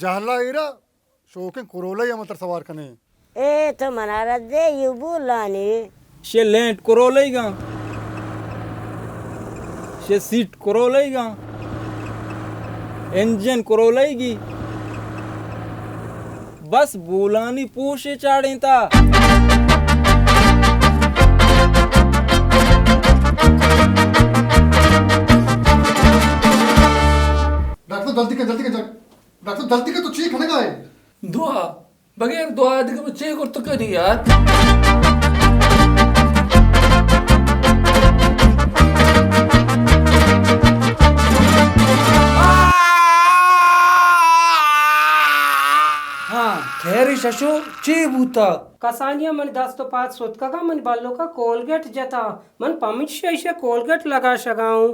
جہلا ایرا شوکیں کرولئی ہم تر سوار کنے۔ اے تو منارا دے یو بولانی۔ شے لینٹ کرولئی گا۔ شے سیٹ کرولئی گا۔ انجن کرولئی گی۔ بس بولانی پوشے چاڑیں تا۔ ڈاکٹر صاحب، جلدی کن، جلدی کن، جلدی۔ ڈاکٹر صاحب، جلدی کن، تو چی کھنگا ہے؟ دعا۔ بغیر دعا دگہ من چے کرت کنی یار؟ ہاں، خیر ششو، چے بوتا؟ کسانی ءَ منی دست ءُ پاد ستکگاں، منی بلوک ءَ کولگیٹ جتا۔ من پمیشا ایشی ءَ کولگیٹ لگاشگا اوں۔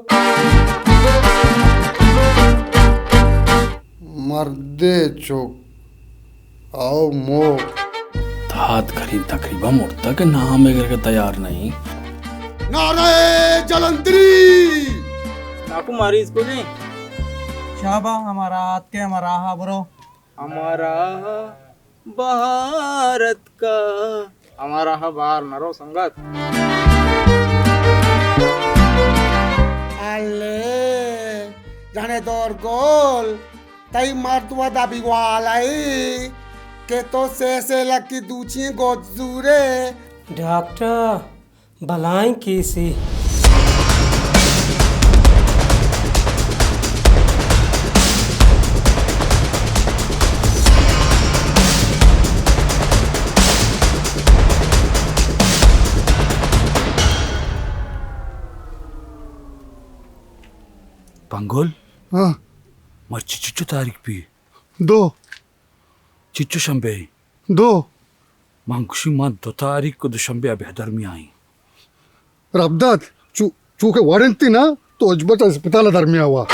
مردے چک، او مو۔ داد کریم تقریباً مرتا کہ نام گرگ تیار نہیں۔ نعرہ جلندری۔ ناکو مریض کو دیں۔ شابا، ہمارا ہاتھ کے ہمارا ہاں برو۔ ہمارا بہار اتکا۔ ہمارا ہاں بہار نہ رو سنگت۔ الے، جانے دور گول، تئی مرد و دبی والئی کہ تو سے سے لکی دوچی گود زورے۔ ڈاکٹر، بلائیں کیسے۔ پنگل؟ ہاں۔ مرچی چچو تاریخ بی؟ دو۔ چچو شنبے؟ دو۔ من گوشی من دو تاریخ کو دوشنبے ءَ بہ درمیائیں۔ رب داد، چو، چو کہ وڑنتی نا، تو اجبت اسپتال ءَ درمیا وا۔